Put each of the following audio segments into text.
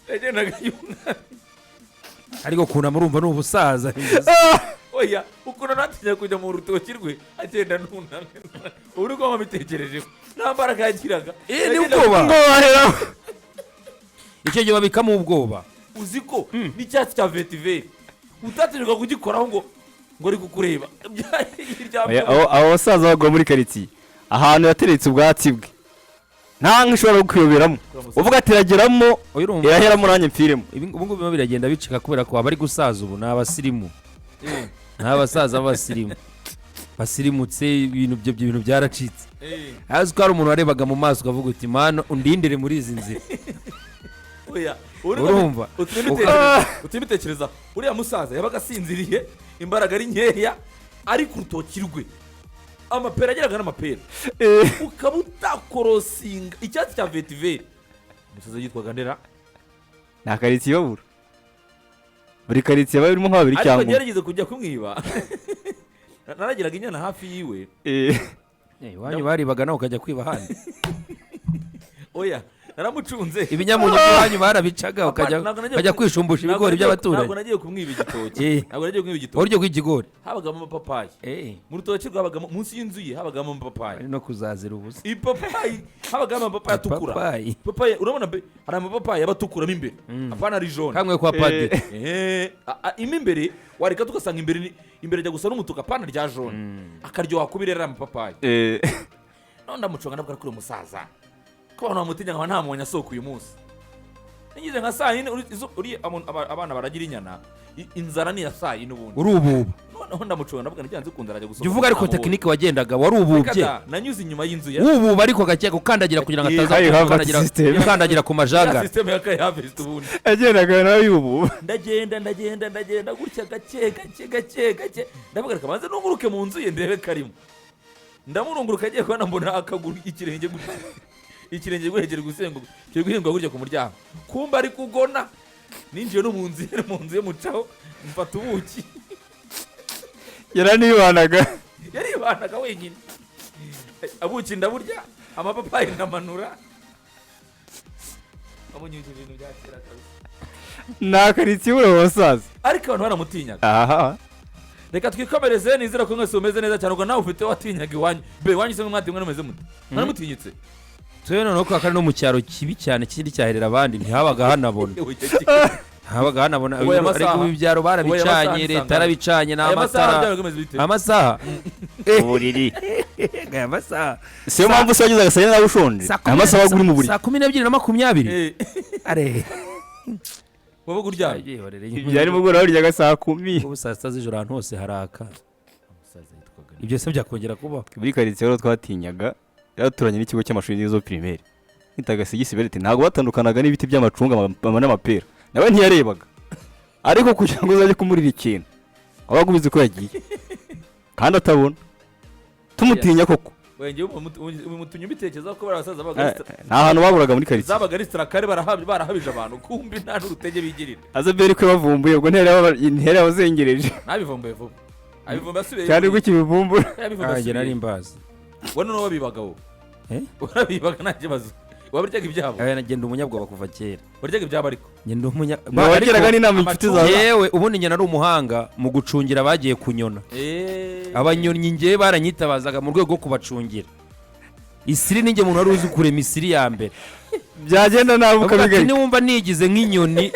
Yagendaga yunamye. Ariko kunama urumva ni ubusaza. Oya, ukuntu natinya kujya mu rutoki rwe agenda nunamye, uri ko wabitekerejeho, nta mbaraga yagiraga. Eh, ni Yagendaga- ubwoba. Ngo wahera. Icyo gihe babikamo ubwoba. Uzi ko n'icyatsi cya vetiver utatinyuka kugikoraho ngo ari kukureba. Oya, abo basaza bagwa muri karitsiye, ahantu yateretse ubwatsi bwe nta nka ishobora kukuyoberamo, uvuga ati irageramo. Oya, urumva. Iraheramo nanjye mpfiremo. Ubu ngubu birimo biragenda bicika kubera ko abari gusaza ubu ni abasirimu, ni abasaza b'abasirimu basirimutse. Ibintu ibyo bintu byaracitse. Azi ko hari umuntu warebaga mu maso ukavuga uti: "Mano, undindire muri izi nzira." Oya. Urumva? Utibitekereza, uriya musaza yabaga asinziriye, imbaraga ari nkeya, ari ku rutoki rwe, amapera ageraga n'amapera, ukaba utakorosinga icyatsi cya vetiver. Umusaza yitwaga Ndera. Nta karitsiye babura, buri karitsiye baba irimo nka babiri Ariko cyangwa umwe. ngerageze kujya kumwiba, naragiraga inyana hafi yiwe. Eh, iwanyu baribaga, nawe ukajya kwiba ahandi? Oya, naramucunze. Ibinyamunyu by'iwanyu barabicaga, ukajya Ntabwo nagiye ukajya kwishumbusha ibigori by'abaturanyi? Ntabwo nagiye kumwiba igitoki. Ntabwo nagiye kumwiba igitoki. Uburyo bw'ikigori. Habagamo amapapayi. Mu rutoki rwabagamo, munsi y'inzu ye habagamo amapapayi. Ari no kuzazira ubusa. Ipapayi, habagamo amapapayi atukura. Ipapayi. Ipapayi, urabona be, hari amapapayi aba atukuramo imbere, apana ari jaune. Kamwe kwa padiri. Imo imbere wareka tugasanga imbere imbere ajya gusa n'umutuku, apana rya jaune, akaryoha kubi rero ari amapapayi. None ndamucunga, ndabwira kuri uyu musaza ko abantu bamutinya, nkaba ntamubonye asohoka uyu munsi. Nigeze nka saa 4, abana baragira inyana, inzara ni iya saa 4 ubundi. Urububa. Noneho ndamucunga, ndavuga nti byanze bikunda arajya gusohoka. Jya uvuga ariko ntamubonye. Tekinike wagendaga warububye. Reka da, nanyuze inyuma y'inzu ya Wububa ariko gake, gukandagira kugira ngo ataza Kai Havertz gukandagira system. gukandagira ku ya majangara. System ya Kai Havertz ubundi. Yagendaga nawe yubu. Ndagenda, ndagenda, ndagenda gutya gake gake gake gake, ndavuga reka banze nunguruke mu nzu ye ndebe karimo. Ndamurunguruka, agiye kubona mbona akaguru, ikirenge gutya, ikirenge gutya kiri gusenguka, kiri guhinguka gutya ku muryango, kumba ari kugona. Ninjiye no mu nzu ye, mu nzu ye mucaho, mfata ubuki. Yaranibanaga. Yaribanaga wenyine. Abuki ndaburya, amapapayi ndamanura. Abonye ibyo bintu bya kera kabisa. Nta karitsiye ibura abo basaza. Ariko abantu baramutinyaga. Aha. Reka twikomereze. Nizera ko mwese mumeze neza cyane. Ubwo nawe ufite watinyaga iwanyu be, iwanyu se mwati mwe mumeze mute? Mwaramutinyitse? Twe noneho kwa kari no mu cyaro kibi cyane, kindi cyaherera abandi, ntihabaga hanabona, ntihabaga hanabona. Ubu aya masaha- Ariko ubu ibyaro ubu aya masaha barabicanye, leta nisangane. yarabicanye Aya masaha n'amatara. byaba bimeze bite? Amasaha? Uburiri. Aya masaha. Siyo mpamvu se wagezaga saa 4 nawe ushonje? Saa 10 Aya masaha wabaga uri mu buriri. Saa 12:20. Are. Wabaga uryamye. Byari mugoroba, waryaga saa 10. Ubu saa 6 z'ijoro ahantu hose haraka. Ibyo se byakongera kubaho? Muri karitsiye rero twatinyaga, yaraturanye n'ikigo cy'amashuri n'izo primaire nitaga Sigisi Berete. Ntabwo batandukanaga n'ibiti by'amacunga n'amapera. Nawe ntiyarebaga, ariko kugira ngo uzajye kumurira ikintu wabaga ubizi ko yagiye kandi atabona. Tumutinya koko. Wenge mutumye ubitekereza ko bari abasaza babaga Nta hantu baburaga muri karitsiye. Zabaga ari sitarakare, barahabije abantu, kumbi nta n'urutege bigirira. Azaberi ko bavumbuye ubwo ntiyari yabazengereje. Ntabivumbuye vuba, abivumbuye asubiye. Cyane ko kibivumbura. Yabivumbuye Njye nari asubiye. mbazi. We noneho wabibaga wowe? Eh? Warabibaga nta kibazo, wabaryaga ibyabo? Aya, nagenda umunyabwoba kuva kera. Waryaga ibyabo ariko? Ngenda umunya Wagiraga n'inama inshuti zawe. Yewe, ubundi njye nari umuhanga mu gucungira abagiye kunyona. Abanyonnyi ngewe baranyitabazaga mu rwego rwo kubacungira isiri. Ninjye muntu wari uzi kurema isiri ya mbere. Byagenda nabi Bavuga ati ukabigarika. "Niwumva nigize nk'inyoni,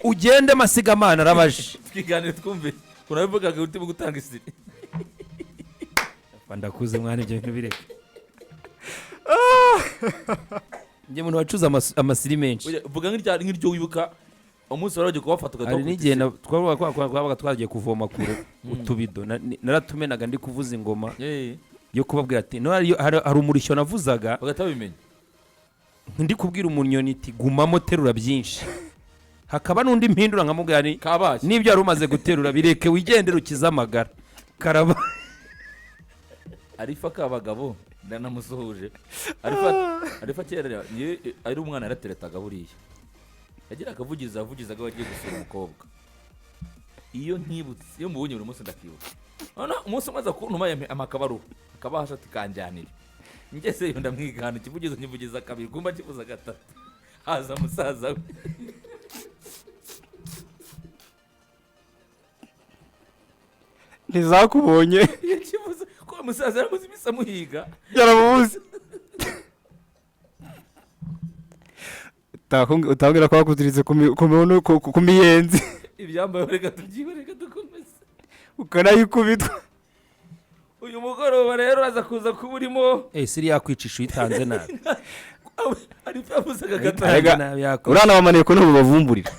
ugende amasigamana arabaje." Twiganire twumve unabivugaga urimo gutanga isiri. Ndakuze mwana, ibyo bintu bireke. Njye muntu wacuze amasiri menshi. Oya, vuga nk'iryo wibuka umunsi wari wagiye kubafata ugahita Hari wakubita n'igihe isiri. twabaga twagiye kuvoma kure, utubido naratumenaga ndi kuvuza ingoma yo kubabwira ati no, hari umurishyo navuzaga. Bagahita babimenya. Ndi kubwira umunyoni iti: "Gumamo, terura byinshi." Hakaba n'undi mpindura nkamubwira ni Kabaye. "N'ibyo wari umaze guterura bireke, wigendere ukize amagara." Karaba. Arifa kabagabo, ndanamusuhuje Arifa. Arifa kera ari umwana yarateretaga buriya, yagira akavugiza, avugizaga agiye gusura umukobwa. Iyo nkibutse, iyo mubonye buri munsi ndakibuka. Noneho umunsi umwe aza kuntuma amakabaruwa akabahasha ati: "Kanjyanire." Ngezeyo ndamwigana ikivugizo, nkivugiza kabiri, kumba kivuza gatatu, haza musaza we. Ntizakubonye. Yakivuze ko uwo musaza yaramuze iminsi amuhiga. Yaramubuze. Utambwira ko bakuziritse ku miyenzi. Ibyambaye, reka tubyibe, reka dukomeze. Ukanayikubitwa. Uyu mugoroba rero uraza kuza kuba urimo. Siri yakwicisha uyitanze nabi. Hari ibyo yavuzaga gatanu. Arega, Nabi yakwicisha. Urana bamaneko ntabwo bavumburira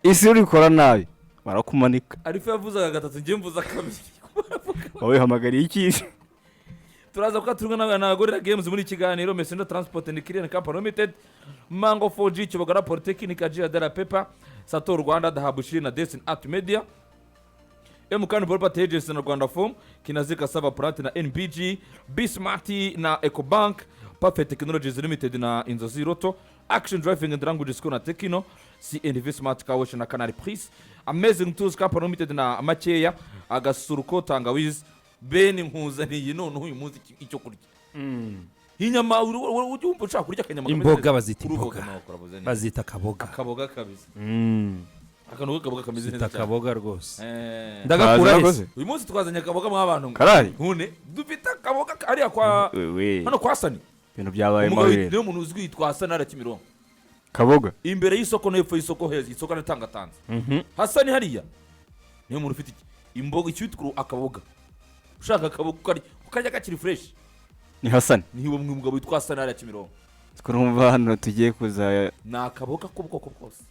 isi, urikora nabi barakumanika. Hari ibyo yavuzaga gatatu, njye mvuza kabiri. Wabihamagariye ikisi. Turaza kuba turi kumwe na Gorilla Games muri iki kiganiro, Messenger Transport and Clean Company Limited, Mango 4G, Kibogara Polytechnic, Agira de la Pepa, Sato Rwanda, Dahabushiri na Destin Art Media, MKN Property Agency na Rwanda Form, Kinazika Sava Plant na NBG, Bismart na Ecobank, Perfect Technologies Limited na Inzozi Roto, Action Driving and Language School na Tekino, CNV Smart Car Wash na Canal Plus, Amazing Tools Company Limited na Makeya, Agasuruko Tangawizi. Ben nkuzaniye noneho uyu munsi icyo kurya. Inyama ujya wumva ushaka kurya akanyama kameze Imboga neza. bazita Uruboga imboga. nawe urabuze neza. Bazita akaboga. Akaboga kabisa. Akantu k'akaboga kameze Zita neza cyane. akaboga rwose. Ndagakura Ndagakura he? Uyu munsi twazanye akaboga mu abantu. Karahari? Nkune dufite akaboga hariya kwa Wewe. hano kwa Sani. Ibintu byabaye Umugabo mabi. niwe muntu uzwi yitwa Hasani hariya Kimironko. Kaboga. Imbere y'isoko no hepfo y'isoko heza, isoko aratangatanze. Hasani hariya niwe muntu ufite imboga icyitwa akaboga. Ushaka akaboga ukarya kakiri fresh. Ni Hasani. Ni uwo mugabo witwa Hasani hariya Kimironko. Twumva hano tugiye kuza. Ni akaboga k'ubwoko bwose.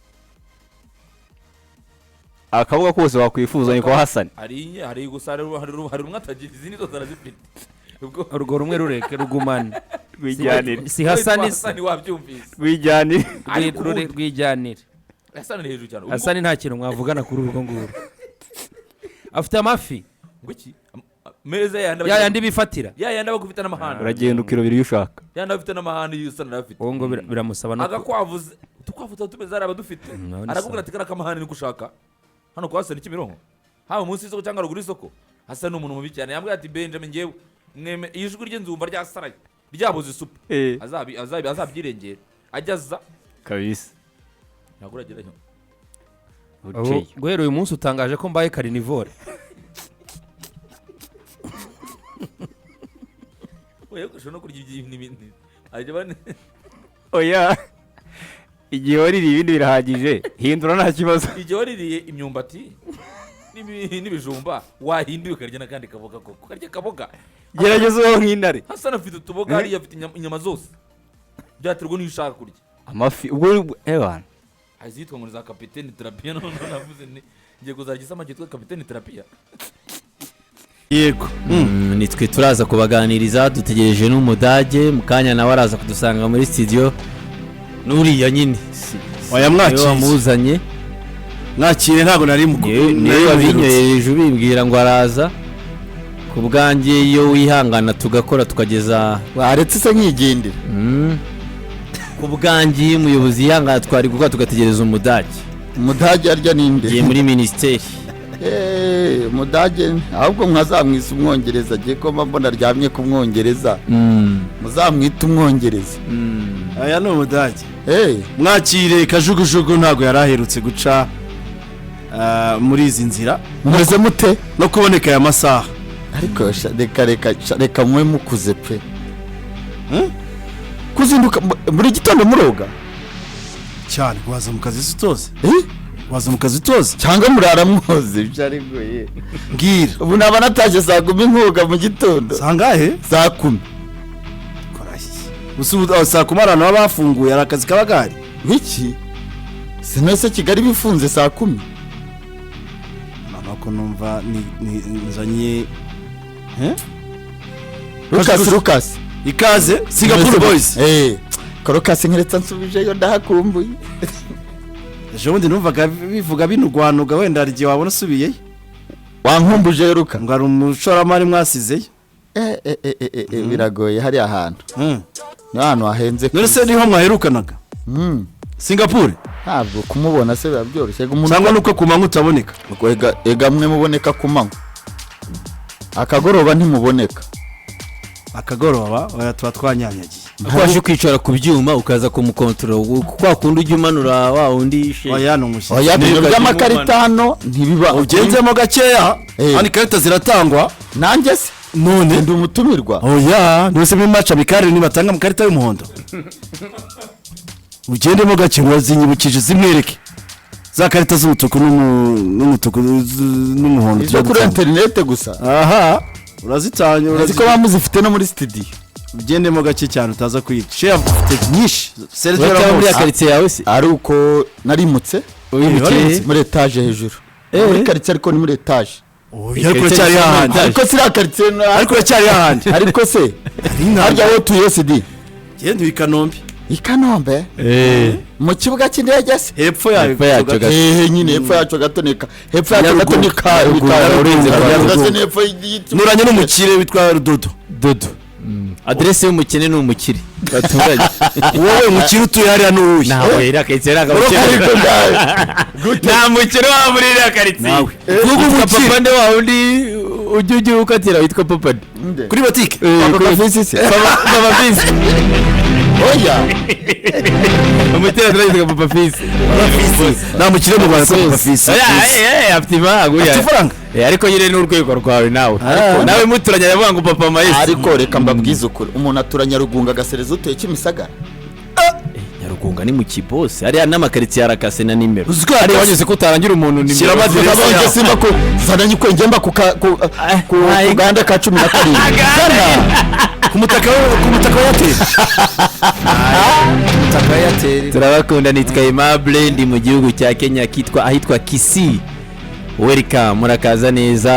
Akaboga kose wakwifuza ni kwa Hasani. Hari inye, hari gusa hari rumwe atagira, izindi zose arazifite. Ubwo Urwo rumwe rureke rugumane. Rwijyanire. Si Hasani se. Hasani wabyumvise. Rwijyanire. Ariko ubundi- Rwijyanire. Hasani ni hejuru cyane. Hasani nta kintu mwavugana kuri urwo ngurwo. Afite amafi. Ngo iki? Meza yandi Ya yandi bifatira. Ya yandi abagufite n'amahane. Uragenda ukirobera iyo ushaka. Yandi abafite n'amahane yusa narafite. Uwo ngo biramusaba no Agakwavu utukwavu tuba tumeze hariya abadufite. Nawe ni Arakubwira sawa. ati kariya kamahane niko ushaka. Hano kwa Hasani Kimironko. Haba munsi y'isoko cyangwa ruguru y'isoko. Hasani ni umuntu mubi cyane. Yambwiye ati Benjamin ngewe mweme ijwi rye nzumva ryasaraye. Ryabuze isupu. Azabyirengera. Ajya aza. Kabisa. Ntabwo uragerayo. Ubu Uciye. guhera uyu munsi utangaje ko mbaye carnivore. Oya, ushobora no kurya ibintu n'ibindi. Ajya bane. Oya. Igihe waririye ibindi birahagije. Hindura nta kibazo. Igihe waririye imyumbati n'ibijumba wahinduye ukarya n'akandi kaboga koko. Ukarya akaboga. Gerageza ubaho nk'intare. Hasani afite utuboga hariya, afite inyama zose. Byaterwa n'iyo ushaka kurya. Amafi ubwo ebana. Azitwa ngo ni za kapiteni terapiya, none navuze ni ngiye kuzarya isamaki yitwa kapiteni terapiya. Yego. Nitwe turaza kubaganiriza, dutegereje n'umudage mu kanya, nawe araza kudusanga muri studio n'uriya nyine. Oya, Niwe mwakire. wamuzanye. Mwakire, ntabwo nari Niwe nari wabinyohereje ubimbwira ngo araza. Ku bwanjye iyo wihangana tugakora tukageza. Waretse se nkigendera? Ku bwanjye iyo umuyobozi yihangana twari gukora tugategereza umudage. Umudage arya ninde? Ngiye muri minisiteri. Umudage ahubwo mwazamwise umwongereza, agiye ko mbona aryamye ku mwongereza. Muzamwite umwongereza. Aya ni umudage. Mwakire Kajugujugu, ntabwo yari aherutse guca muri izi nzira. Mumeze mute? No kuboneka aya masaha. Ariko reka reka reka mube mukuze pe. Kuzinduka muri gitondo muroga? Cyane, waza mu kazi utoze. Waza mu kazi utoze. Cyangwa murara mwoze ibyo ariko ye. Mbwira. Ubu naba natashye saa kumi nkoga mu gitondo. Sangahe? Saa kumi. Gusa ubu saa kumi abantu baba bafunguye, hari akazi kaba gahari. Wiki? Sinese Kigali bifunze saa kumi. Mama ko numva ni nzanye. Lucas Lucas. Ikaze Singapore Boys. Lucas nkeretse nsubijeyo ndahakumbuye. Ejo bundi numvaga bivuga binugwanuga, wenda hari igihe wabona usubiyeyo. Wankumbuje Luka. Ngo hari umushoramari mwasizeyo. Biragoye hari ahantu. Ni ahantu hahenze. None se niho mwaherukanaga? Singapore? Ntabwo kumubona se biba byoroshye. Cyangwa nuko ku manywa utaboneka? Ega mwe muboneka ku manywa. Akagoroba ntimuboneka. Akagoroba oya tuba twanyanyagiye. Ko waje kwicara ku byuma ukaza kumukontorora, kwa kundi ujya umanura wa wundi yishe. Oya, ni umushyitsi. Oya, ibintu Niba by'amakarita hano ntibiba. Ugenzemo gakeya. Hano ikarita ziratangwa. Nanjye se? None? Ndi umutumirwa. Oya, ntuse muri match amicale nibatanga amakarita y'umuhondo? Ugendemo gake, wazinyibukije, zimwereke za karita z'umutuku n'umutuku n'umuhondo. Izo kuri tujya dutanga. Interinete gusa. Aha urazitanga. Uzi ko bamuzifite no muri studio. Ugendemo gake cyane utaza kuyica. Share afite nyinshi, Sergio Uracyaba muri ya Ramos. karitsiye yawe se? Ari uko narimutse. Wimukiye? Muri etaje hejuru, muri karitsiye, ariko ni muri etaje. Oya, ariko uracyari hahandi. Ariko siriya karitsiye Ariko uracyari hahandi. Ariko se harya wowe utuye sidi? Genda i Kanombe. I Kanombe mu kibuga cy'indege se? Hepfo yayo. Hepfo yacyo gato. Hehe nyine, hepfo yacu gato ni hepfo yacu gato ni ka Nyaruguru, urenze kwa Nyaruguru. Ni hepfo Nuranye n'umukire witwa Rudodo. Dodo, aderese y'umukene ni umukire baturanye. Wowe umukire utuye hariya ni uwuhe? Ntabwo iriya karitsiye ntabwo abakire. Ariko ngawe. Nta mukire waba muri iriya karitsiye. Nawe. Witwa papa nde, wa wundi ujya ukatira witwa papa nde? Nde? Kuri botike. Papa Fisi se? Papa Fisi. Oya. Umukire turayitwa papa Fisi. Nta mukire mu Rwanda witwa Papa Fisi. Oya, afite ifaranga uriya. Afite ifaranga? Ariko nyine ni urwego rwawe nawe. Nawe muturanye aravuga ngo papa Mayisi. Ariko reka mbabwize ukuri, umuntu atura Nyarugunga agasereza utuye Kimisagara. Nyarugunga ni mu kibose, hariya n'amakaritsiye arakase na nimero. Uzi ko hariya yakase. wanyuze ko utarangira umuntu nimero. Shyiramo aderese. Nabonye yaho. simba ko zananye uko ngemba ku gahanda ka 17 zana. Ku mutaka wa Airtel, umutaka wa Airtel. Turabakunda, nitwa Aimable, ndi mu gihugu cya Kenya kitwa ahitwa Kisii. Welcome, murakaza neza.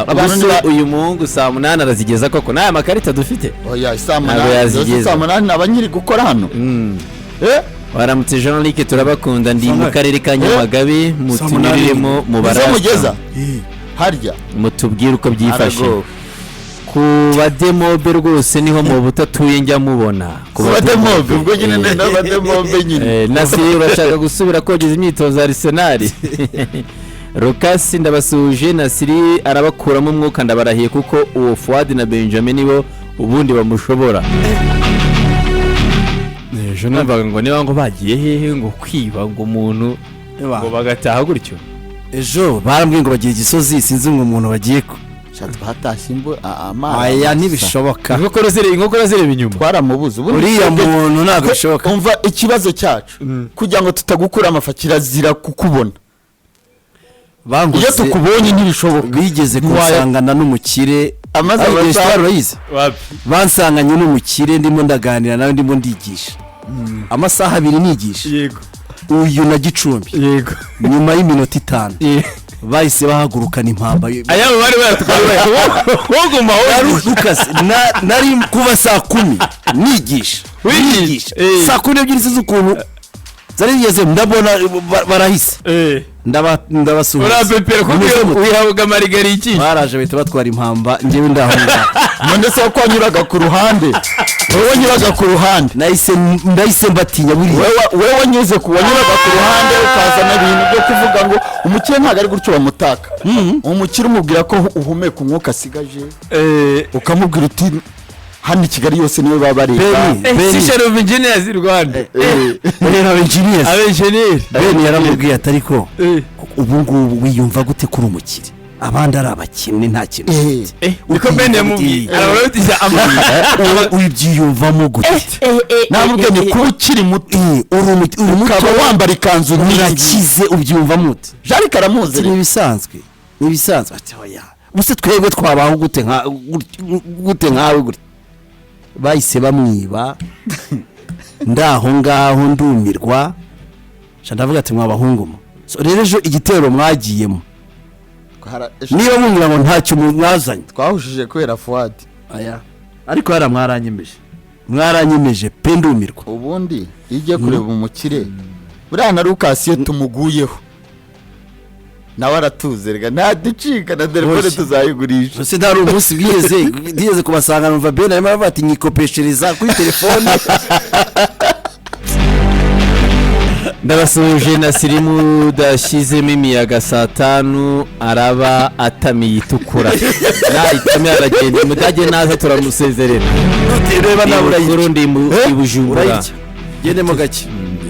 Abantu Ubu se uyu muhungu saa 8 arazigeza koko n'aya makarita dufite? Oya, saa Ntabwo 8 yazigeza. Saa 8 aba nyiri gukora hano. Waramutse Jean Luc, turabakunda, ndi mu karere ka Nyamagabe, mutunyuriremo mu Izo barasta. mugeza harya. Mutubwire uko byifashe. Aragowe. Ku bademobe rwose niho mu butatuye njya mubona. Ku bademobe ubwo nyine n'abademobe nyine. Nasiri, urashaka gusubira kogeza imyitozo ya Arsenal? Rukasi ndabasuhuje. Nasiri arabakuramo umwuka, ndabarahiye, kuko uwo Fuad na Benjamin nibo ubundi bamushobora. Ejo numvaga ngo niba ngo bagiye hehe ngo kwiba ngo umuntu ngo bagataha gutyo. Ejo barambwiye ngo bagiye Gisozi, sinzi ngo umuntu bagiye ku Sha, twatashye imbu amazi. Aya ntibishoboka. Inkokora zireba inyuma. Twaramubuze ubundi. Uriya muntu ntabwo bishoboka. Umva, ikibazo cyacu kugira ngo tutagukura amafa, kirazira kukubona. Iyo Bangutse. tukubonye ntibishoboka. Bigeze kunsangana n'umukire. Amaze Ariko amasaha. Gestar urayizi? Wapi. Bansanganye n'umukire, ndimo ndaganira nawe, ndimo ndigisha amasaha 2 nigisha. Uyu na Gicumbi. Nyuma y'iminota 5 bahise bahagurukana impamba. Ayabo bari bayatwaye woguma. Lucas, nari kuva saa 10 nigisha. Wigisha? Nigisha saa 12, sinzi ukuntu zari zigeze, ndabona barahise. Ndabasuhuza. Urapepera kuko Mumeze mute? wihabwa marigari iki? Baraje bahita batwara impamba, njyewe ndaho ngaho. None se ko wanyuraga ku ruhande, wowe wanyuraga ku ruhande? Nahise mbatinya buriya. Wowe wanyuraga ku ruhande ukazana ibintu byo kuvuga ngo umukire ntabwo ari gutyo bamutaka. Umukire umubwira ko uhumeka umwuka asigaje, ukamubwira uti hano i Kigali yose niwe baba bareba. Beni, Beni. Sisha of Engineers Rwanda. Rero aba engineers. Aba engineer. Beni yaramubwiye ati: "Ariko ubu ngubu wiyumva gute kuri umukire, abandi ari abakene, nta kintu ufite?" Niko Ben yamubwiye, arababitisha. Ubyiyumvamo gute? Namubwiye ni kuba ukiri muto Uri muto, ukaba wambara ikanzu nk'iyi, urakize, ubyiyumvamo ute? Jean karamuzi. Ati: "Ni ibisanzwe, ni ibisanzwe." Ati: "Oya, ubuse twebwe twabaho gute nka gute nkawe gutya?" Bahise bamwiba, ndaho ngaho ndumirwa. Sha, ndavuga ati: "Mwabahungu mwe." So, rero ejo igitero mwagiyemo, niba mumbwira ngo ntacyo mwazanye. Twahushije kubera Fuadi. Aya, ariko hariya mwaranyemeje, mwaranyemeje pe, ndumirwa. Ubundi iyo ugiye kureba umukire buriya na Rukasi, iyo tumuguyeho nawe aratuze, reka ntaducika na telefone. Oya. Tuzayigurisha. Ese ntari umunsi bwigeze kubasanga, numva Ben arimo aravuga ati: "Nyikopeshereza kuri telefone." Ndabasuhuje na sirimu udashyizemo imiyaga saa 5 araba atamiye itukura, nayitamiye aragenda. Umudage naza turamusezerera. Reba nawe urayirya. Ndi ndi mu i Bujumbura. Urayirya, gendemo gake.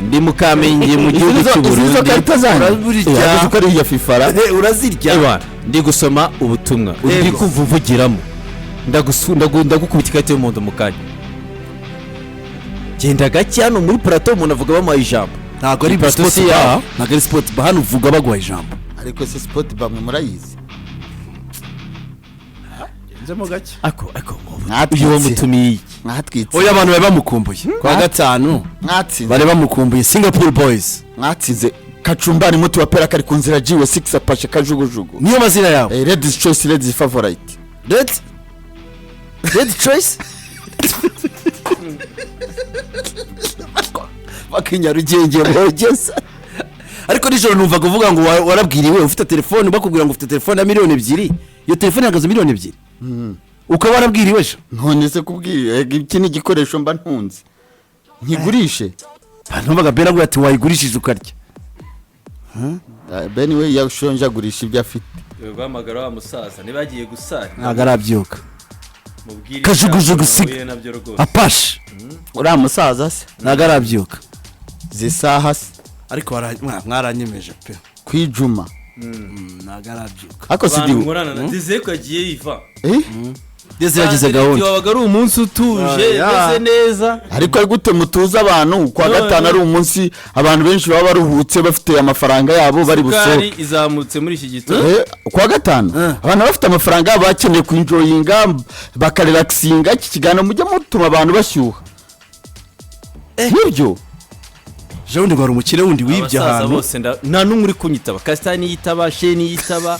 Ndi mu Kamenge mu gihugu cy'u Izi nizo Burundi. karita zanyu. Uraburya. Yavuze ko ari iya FIFA ra. Urazirya. Ewa, ndi gusoma ubutumwa uri Yego. kumva uvugiramo. Ndagukubita ikarita y'umuhondo mu kanya. Genda gake, hano muri plateau umuntu avuga bamuhaye ijambo. Ntabwo ari Plateau sport si bar. yaho. Ntabwo ari sport bar, hano uvuga baguha ijambo. Ariko se sport bamwe murayizi? Nzemo gake. Ako uyu Mwatwitse. wamutumiye iki? Mwatwitse. Oya, abantu bari bamukumbuye kwa gatanu. Mwatsinze. Bari bamukumbuye, Singapore Boys. Mwatsinze kacumbani muti wa pera kari ku nzira jiwe six apashe kajugujugu. Niyo mazina yabo. Ladies choice, ladies favorite. Red choice bakinyarugenge bogeza. Ariko nijoro numvaga uvuga ngo warabwiriwe ufite telefone, bakubwira ngo ufite telefone ya miliyoni 2. Iyo telefone ihagaze miliyoni 2, ukaba warabwiriwe ejo. None se kubwiye iki ni igikoresho mba ntunze nkigurishe? Numvaga Bera aguye ati wayigurishije ukarya. Ben we yashonje agurisha ibyo afite. Guhamagara wa musaza ntibagiye gusara. Ntabwo arabyuka. Mubwire Kajugujugu ibyago siga. nahuye nabyo rwose. Apashe. Uriya musaza se? Ntabwo arabyuka. Zisaha se? Ariko mwaranyemeje pe. Kwijuma. Ntabwo arabyuka. Ariko Abantu sidiwe. nkorana na Desire ko yagiye yiva. Eh? Ndetse yagize gahunda. Wabaga ari umunsi utuje, Ah, ya. umeze neza. Ariko ari gute mutuza abantu kwa None. gatanu ari umunsi abantu benshi baba baruhutse, bafite amafaranga yabo bari Isukari busohoke? izamutse muri iki gitondo. Kuwa gatanu abantu bafite amafaranga yabo bakeneye kuenjoyinga, bakarelaxinga. Iki kiganiro mujye mutuma abantu bashyuha nibyo. Ejo bundi ngo hari umukire wundi wibye Abasaza ahantu. bose nta n'umwe uri kunyitaba. Kasitani yitaba, Sheni yitaba,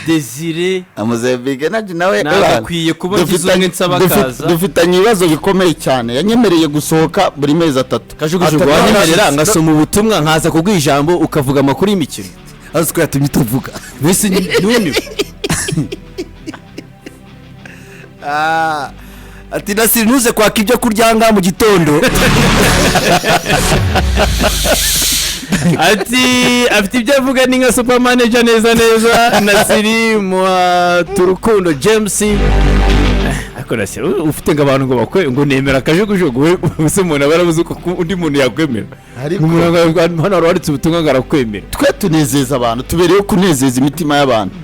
Desire. Amuzebige nawe. Nawe akwiye kuba agize umwe nsaba akaza. Dufitanye ibibazo bikomeye cyane. Yanyemereye gusohoka buri mezi 3. Kajugujugu, wanyemerera ngasoma ubutumwa nkaza kuguha ijambo ukavuga amakuru y'imikino? Azi ko yatumye utavuga. Mbese numiwe. Ati Nasiri, ntuze kwaka ibyo kurya ngaha mu gitondo. Ati afite ibyo avuga, ni nka super manager neza neza. Nasiri Muhaturukundo James. Ariko Nasiri, ufite ngo abantu ngo bakwe ngo nemera akajugujugu we, ubuse umuntu aba yarabuze uko undi muntu yakwemera? Ariko- Umuntu hano hari uwanditse ubutumwa ngo arakwemera. Twe tunezeza abantu, tubereyeho kunezeza imitima y'abantu.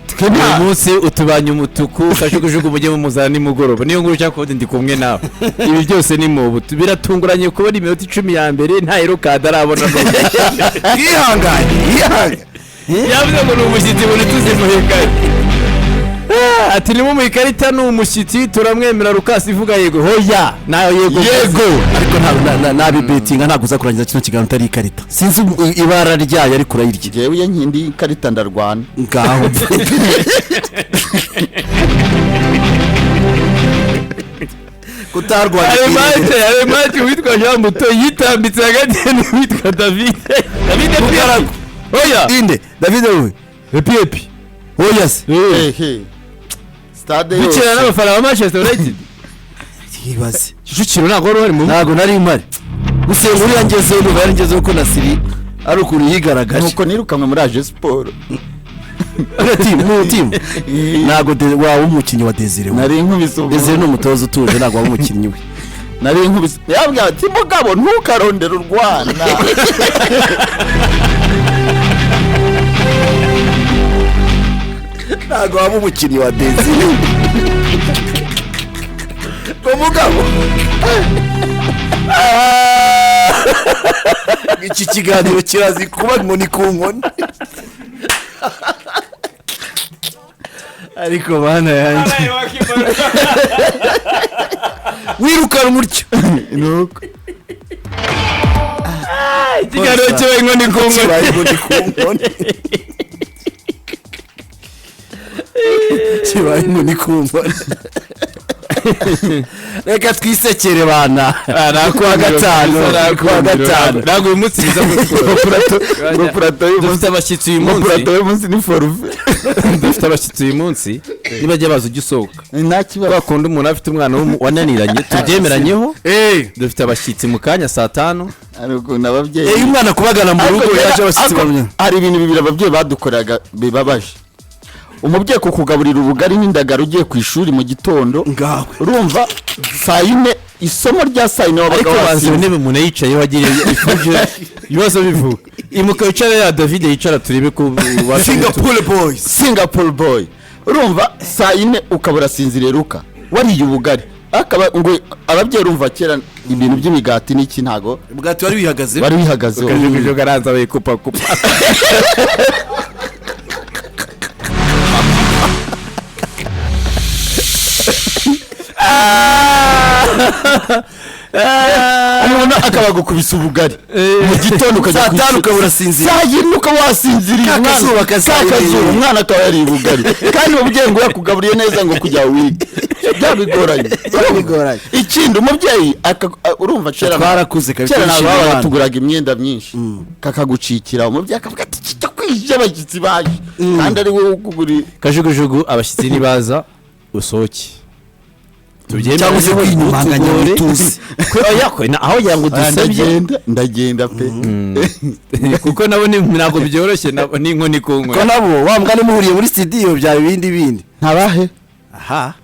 Twe Uyu nta munsi utubanye umutuku. Kajugujugu, mujye mumuzana nimugoroba, niyo nkuru ushaka kuvuga ndi kumwe nawe. Ibi byose ni mu butu biratunguranye kubona iminota 10 ya mbere nta yellow card arabona n'umwe. Yihanganye, yihanganye. Yavuze ngo ni umushyitsi ngo ntituzimuhe ikarita. Ati nimumuhe ikarita, ni umushyitsi turamwemera. Rukasi ivuga yego, hoya nayo yego. Yego. Ariko nabibetinga ntabwo uza kurangiza kino kiganiro utari ikarita. Sinzi ibara ryayo, ariko urayirya. Njyewe iyo nkindi ikarita ndarwana. Ngaho. Kutarwana. Hari mace witwa Jean Muto yitambitse hagati ye n'uwitwa David Pipi. Oya. Inde David we? Epi epi. Oya se. Ehe, stade Dukina yose. n'abafana ba Manchester United. Ibaze. Kicukiro ntabwo wari uhari mu Ntabwo nari mpari. Gusenga uriya ngezeho, ndumva yari ngezeho ko Nasiri ari ukuntu yigaragaje. Nuko nirukanwe muri aje siporo. Uriya timu mu timu ntabwo waba umukinnyi wa Desire we. Nari nkubise umuntu. Desire ni umutoza utuje, ntabwo waba umukinnyi we. Nari nkubise, yabwira ati mugabo ntukarondere urwana. Ntabwo waba umukinnyi wa Desire umugabo. Iki kiganiro kirazi kuba inkoni ku nkoni. Ariko bana yanjye. Wirukanwa utyo. Nuko. Ikiganiro kibaye inkoni ku nkoni. Kibaye inkoni ku nkoni, kibaye inkoni ku nkoni. Reka twisekere bana. Kuwa gatanu, kuwa gatanu. Ntabwo uyu munsi biza Ngo purato y'umunsi, dufite abashyitsi uyu ngo munsi. Purato y'umunsi ni forufe. Dufite abashyitsi uyu munsi, nibajya baza ujya usohoka. Nta kibazo. Kwa kundi umuntu afite umwana wananiranye, tubyemeranyeho. Dufite abashyitsi mu kanya saa 5. Hari ukuntu ababyeyi Iyo umwana kubagana mu rugo Ariko yaje abashyitsi ariko bamwe. Hari ibintu bibiri ababyeyi badukoreraga bibabaje: umubyeyi kukugaburira ubugari n'indagara ugiye ku ishuri mu gitondo. Ngawe. Urumva saa 4, isomo rya saa 4 wabaga Ariko banza iyo wasinze. ntebe umuntu yicayeho agira ifuje ibibazo bivuka. Imuka wicare ya David, yicara turebe ko ubasha. Singapore boys. Singapore boy. Urumva saa 4 ukaba urasinziriye, ruka wariye ubugari, akaba ngo ababyeyi, urumva kera ibintu by'imigati n'iki ntago Ubwati wari wihagaze. Wari wihagazeho. Kajugujugu aranza bayikupakupa. Umuntu akaba agukubise ubugari mu gitondo ukajya Saa ku 5 ishuri. ukaba urasinziriye. Saa 4 ukaba wasinziriye. Ka kazuba ka saa Ka kazuba. 4. Umwana akaba yariye ubugari, kandi umubyeyi ngo yakugaburiye neza ngo kujya wige byabigoranye. Byabigoranye. Ikindi umubyeyi urumva kera Twarakuze kabisa, kera ntabwo twishimira babaga abana. tuguraga imyenda myinshi, kakagucikira, umubyeyi akavuga ati kijya kwije abashyitsi baje, kandi ari wowe ukuguriye. Kajugujugu, abashyitsi nibaza usohoke. Cyangwa se kwinyumanganya Utugore. utuzi. Oya, aho kugira ngo Ah, dusebye. Ndagenda, ndagenda pe. Kuko nabo ntabwo byoroshye, nabo ni inkoni ku Ko nkoni. nabo wa mugani muhuriye muri studio byaba ibindi bindi. Ntabahe. Aha.